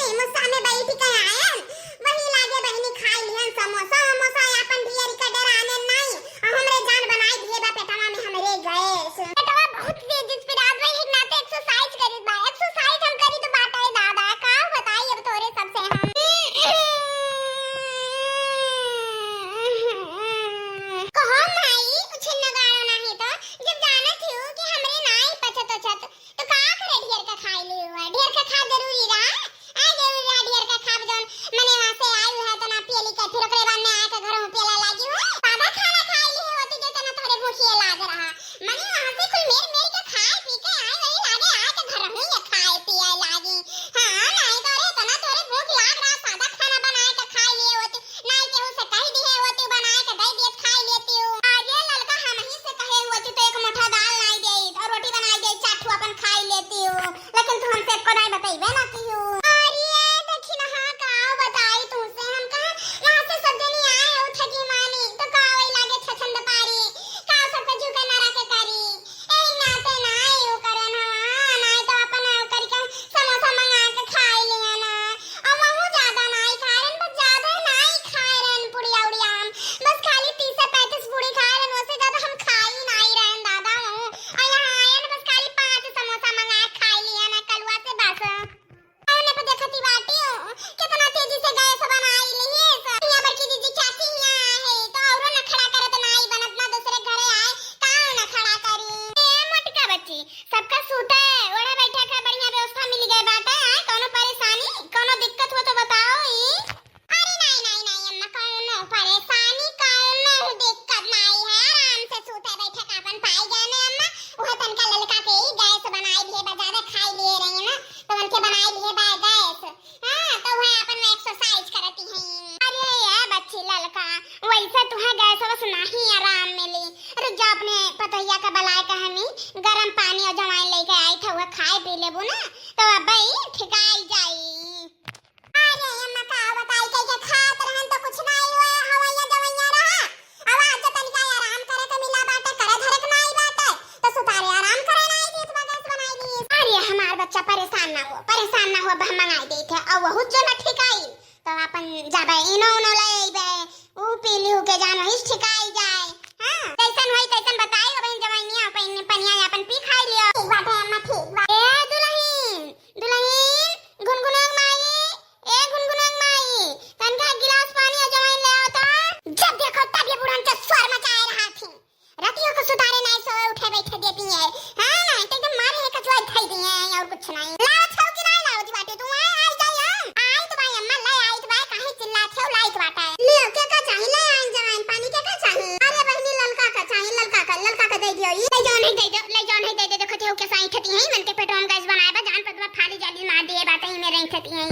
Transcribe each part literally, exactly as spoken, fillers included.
समोसा में बैठ के आयन, वही लागे बहिनी खाई लिहन समोसा, समोसा आपन ढेर के डराने नाई, आ हमरे जान बनाई दिए बा पेटवा में हमरे गैस। पेटवा बहुत तेज स्पीड आवत बा, एक नाते एक्सरसाइज करीत बा, एक्सरसाइज हम करी तो बाटे दादा, का बताई अब तोरे सबसे हम। कहो माई, उछिन नगाड़ो नाही तो, जब जानत हियो कि हमरे नाई पचत उचत, तो का करे ढेर का खाई ली हुआ? ढेर का खा जरूरी रहा? आ जरूरी रहा ढेर का खाब जौन मने वहाँ से आई है तना पियली के फिर ओकरे बाद में आके घर में पियला लागी हुआ। सादा खाना खाई ली होती जो तना तोरे भूखिए लाग रहा। मने वहाँ से कुल मेर मेर के खाए पी के आई वही लागे आके घर में ये खाए पिए लागी। हाँ, नहीं तो रे तना तोरे भूख लाग रहा सादा खाना बनाए के खाई लिए होती। नाई केहू से कह दिहे होती बनाए के दे दियत खाई लेती हूँ। अरे ललका हम ही से कहे होती तो एक मुठा दाल नाई देत और रोटी बनाई देत चार ठो अपन खाई लेती हूँ। लेकिन तू हमसे एको नाई बतइबे ना की हूँ। अरे दक्षिणहा का बताई तुमसे हम कहा वहाँ से सब जनी आए हो थकी मानी तो का वही लागे छछंद पारी का सबके झुके नरा के करी। ए नाते नाई उ करन हवा नाई तो अपन उ करी के समोसा मंगा के खाई लिया ना। अउर वहू ज्यादा नाई खाए रहन, बस ज्यादा नाई खाए रहन पुड़िया उड़िया हम। बस खाली तीस से पैंतीस पूड़ी खाए रहन, ओसे ज्यादा हम खाई नाई रहन दादा वहू। अउर यहाँ आए न बस खाली पाँच समोसा मंगा के खाई लिया ना कलुआ से बस। अउर ने पे देखती बाटी हो, कितना तेजी से गैस बनाई ली है। यहाँ बड़की दीदी चाची यहाँ है, तो अउरो नखड़ा करत नाई बनत ना दूसरे घरे आए, का नखड़ा करी? ए मोटका बच्ची, सबका सूते, ओढ़े बैठे के बढ़िया व्यवस्था मिल गए बाटे, आए, कौनो परेशानी, कौनो दिक्कत हो तो बताओ ई। अरे नाई, नाई, नाई अम्मा, कौनो परेशानी, कौनो दिक्कत नाई है, आराम से सूते बैठे का अपन पाई गए ने अम्मा। वह तनका ललका के ही गैस बनाई लिए बा, ज्यादा खाई लिए रही ना, तो उनके बनाई लिए बा गैस। हाँ, तो वह अपन में एक्सरसाइज करती हैं। अरे ये बच्ची ललका, वैसे तुहे गैस वस नहीं आराम मिली। रुक जा, अपने पतोहिया का बलाए कहमी, गरम पानी और जवाइन लेके आई था, वह खाए पी लेबू ना, तो अब ई ठिकाई जाई। अरे अम्मा का बताई के, के खात रहन तो कुछ नहीं हुए, हवैया जवैया रहा। अब आज जो तनिका आराम करे के मिला बाटे, करे धरे के नाई बाटे, तो सुतारे आराम करे नाई दीत बा, गैस बनाई दी। अरे हमार बच्चा परेशान ना हो, परेशान ना हो, अब हम मंगाई देत है। और वहू जो न ठिकाई, तो अपन जाबे इनो उनो ले अइबे, ऊ पी लिहू के जान वही ठिकाई जाए। हाँ, जैसन होई तैसन बताई, अब जवैनिया पन-, पनिया अपन पी खाई लियो। ठीक बाटे अम्मा, ठीक बा। ए दुलहिन, दुलहिन, गुनगुनोंग माई, ए गुनगुनोंग माई, तनका गिलास पानी और जवाइन ले आओ तो। जब देखो तब ये बुढ़न के स्वर मचाए रहा थी। रतियों को सुतारे नहीं सोए उठे बैठे देती है। हाँ, नहीं तो एकदम मारे है कचुआ खाई दी है और कुछ नहीं। लाओ छौ की नहीं लाओ जी बाटे तू, आए, आई जाई हम। आई तो भाई अम्मा ले आई तो भाई काहे चिल्लात हो, लाई तो बाटे। ले के का चाही, ले आई जवाइन पानी के का चाही। अरे बहनी ललका का चाही, ललका का, ललका का दे दियो। ई ले जौन है दे दो, ले जौन है दे दे। देखो थे कैसा ऐठती है, मन के पेटवा में गैस बनाए बा, जान पतवा फाली जाली मार दिए बाटे ही मेरे ऐठती है।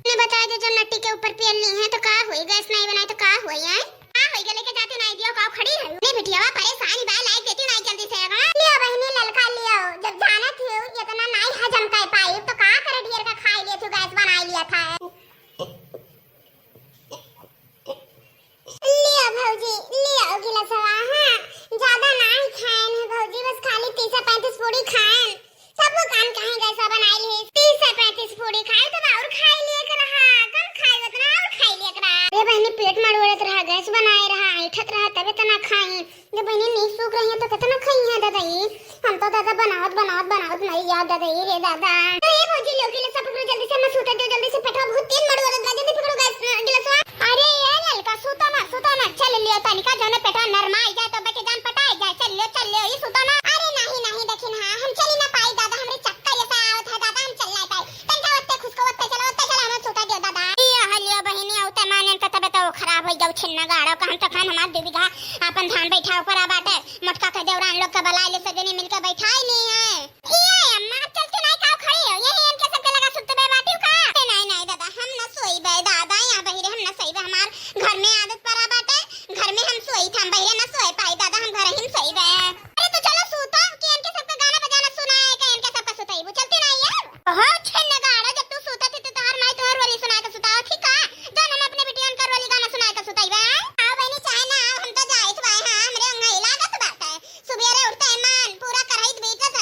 ने बताई दे, जब नट्टी के ऊपर पियली है तो का होई, गैस नहीं बनाए तो का होई है? का होई गले के जाती नहीं दियो, का खड़ी है? ले बिटियावा परेशान बा, लाइक देती नहीं जल्दी से। हाँ? लियो बहिनी ललका लियो, जब जानत हो इतना नहीं हजम कर पाई तो का करे ढेर का खाई लिया तू, गैस बनाई लिया था। लियो भौजी, लियो गिलसवा, हाँ, ज्यादा नहीं खाएन है भौजी, बस खाली तीस से पैंतीस पूड़ी खाएन। सब वो काम काहे गैस बनाई है? तीस से पैंतीस पूड़ी खाए तो और खाई लिए के रहा, कम खाए उतना और खाई लिए के रहा। अरे बहनी पेट मड़ोड़त रहा, गैस बनाए रहा, ऐठत रहा, तबे तना खाई। जब बहनी नहीं सूख रही है तो कितना खाई है दादा ये? हम तो दादा बनावत बनावत बनावत मर गया दादा ये रे दादा। अरे भौजी लोग के लिए सब पकड़ो जल्दी से, मैं सूते दो जल्दी से, पेटवा बहुत तेज मड़ोड़त बा, जल्दी पकड़ो गैस, अ, गिलसवा। अरे ये ललका सूता ना, सूता ना, चल लियो तनिका जौने पेटवा नरमाई जाए तो बचे जान पटाई जाए, चल लियो, चल लियो, ई सूता ना। अरे नहीं, नहीं, देखिन हाँ, हम चली ना पाई दादा, हमरे चक्कर ऐसा आवत है दादा, हम चल ना पाई। तनिका ओत्ते खुसको, ओत्ते चलो, ओत्ते चलो, हमें सूता दियो दादा। ई हलियो बहिनी, औते मानेन का तबे तो खराब हो जाऊ, छिन्ना गाड़ो का हम तो खान हमार दू बीघा अपन धान बैठा ऊपर आ बाटे, मोटका के देवरान लोग के बलाए ले सजनी मिलके बैठाई ली है। ए अम्मा, अब चलते नाई काव खड़ी हो? यही इनके सबके लगा सुतबे बाटियो का? ए, नाई, नाई दादा, हम न सोईबे दादा, यहाँ बहिरे हम न सोईबे, हमार घर में आदत परा बाटे, घर में हम सोई था, हम बहिरे न सोए पाई दादा, हम घर ही में सोईबे। अरे तो चलो सूतो, कि इनके सबके गाना बजाना सुनाए, का इनके सबका सुताईबू, चलते नाई है? ओहो, छिन्न गाड़ा, जब तू सूता थी तो तोहर माई तोहर रोली सुनाए के सुताओ थी का? जौन हम अपने बिटियन का रोली गाना सुनाए के सुताईबे, आए? आओ बहनी, चाहे ना आओ, हम तो जाइत बाए, हाँ, हमरे अंगई लागत बाटे। सुबेरे उठते मन पूरा करहित बीतत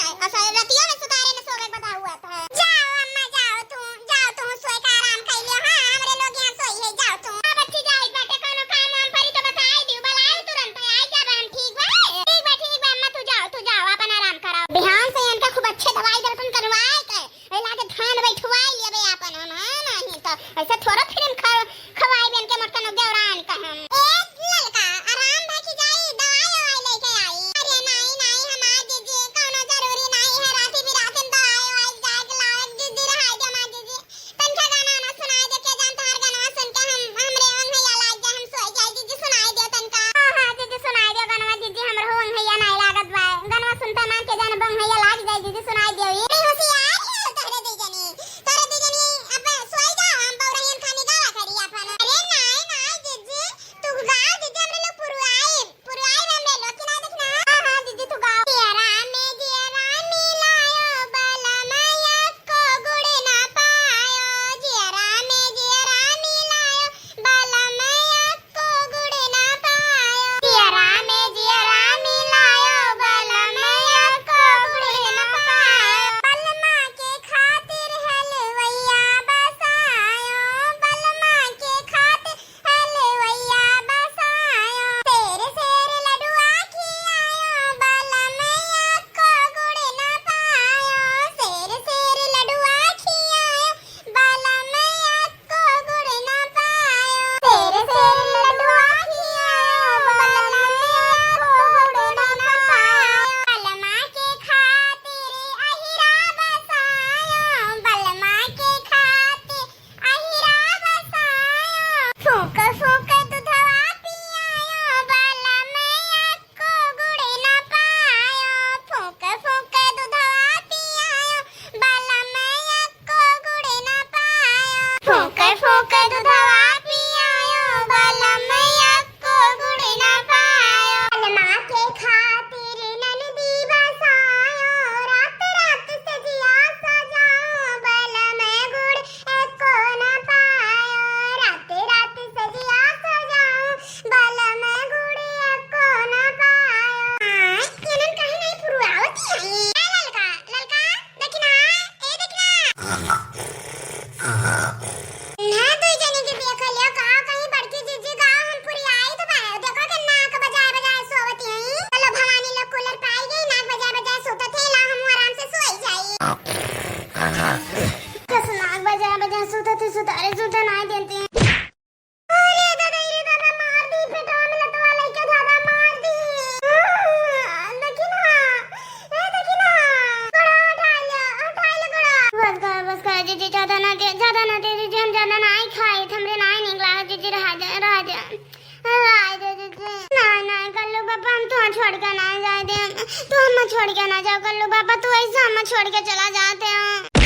ऐसे थोड़ा फिल्म खा-, खवाई बेन के मोटका नो देवरान का हम। ए ललका, आराम भा कि जाई, दवाई ववाई लेके आई। अरे नाई, नाई, हमार जीजी, कौनो जरूरी नाई है, राती बिराती में दवाई ववाई जाए के लावे, जीजी रहाई दे हमार जीजी। तनका गाना ना सुनाई दे, के जान तोहार गनवा सुन के हम, हमरे ओंघैया लाग जाए, हम सोई जाई, जीजी सुनाई दे तनका। हाँ, हाँ, जीजी सुनाई दे गनवा, जीजी हमरो ओंघैया नाई लागत बा। गनवा सुनते मान के जान ओंघैया लाग जाए, जीजी सुनाई दे। बड़ी होशियार है तोहरे दू जनी। तोरे दू जनी अब सोई जाओ, हम बउरहियन खानी गावा करी आपन। अरे नाई, नाई जीजी, तू गाओ जीजी, हमरे लोग पुरवाई, पुरवाई में हमरे लोग की ना देखना। हाँ, हाँ जीजी तू गाओ। जियरा में जियरा मिलायो, बलमैया को गुड़ ना पायो। जियरा में जियरा मिलायो, बलमैया को गुड़ ना पायो। जियरा में जियरा मिलायो, बलमैया को गुड़ ना पायो। बलमा के खातिर हलवैया बसायो, बलमा के खातिर हलवैया बसायो। सेर सेर लडुआ खियायो, बलमैया को गुड़ ना पायो। सेर सेर लडुआ खियायो, बलमैया को गुड़ ना पायो। सेर सेर लडुआ खियायो, बलमैया को गुड़ ना पायो। बलमा के खातिर अहिरा बसायो, बलमा के खातिर अहिरा बसायो। फूंक फूंक दुधवा पियायो, बलमैया को गुड़ ना पायो। फूंक फूंक दुधवा पियायो, बलमैया को गुड़ ना पायो। फूंक फूंक दुधवा पियायो, बलमैया को गुड़ ना पायो। बलमा के खातिर ननदी बसायो, रात रात सजिया सजाओ, बलम गुड़ एको ना पायो। रात रात सजिया सजाओ, बलम गुड़ एको ना पायो। आय, इनन कहीं नहीं पुरवावती है। ए ललका, ललका, देखी ना, ए देखी ना। ना दुई जने के देख लियो, का कहीं बड़की जीजी गाओ हम पुरियाई तो बायो। देखो के नाक बजाए बजाए सोवत हई। चलो भवानी लोग कूलर पाई गई, नाक बजाए बजाए सोतत है, ला हम आराम से सोई जाई। कस नाक बजाए बजाए सोतत है, सुतारे सुते नाई देती। अरे दादा, रे दादा, मार दी, पेटवा में लतवा लइके दादा मार दी। हाँ, देखी ना, ए देखी ना, गोड़ा हटाई ले, हटाई ले गोड़ा। बस कर, बस कर जीजी, ज्यादा ना दे, ज्यादा ना दे जीजी, हम ज्यादा नाई खाई, हमरे नाई निकला है जीजी, रहा जा, रहा जा, रहा जा जीजी। ना, ना, कल्लू पापा, हम तुहा छोड़ के ना जाए दे, तू हमें छोड़ के ना जाओ कल्लू पापा, तू ऐसे हमें छोड़ के चला जाते हो।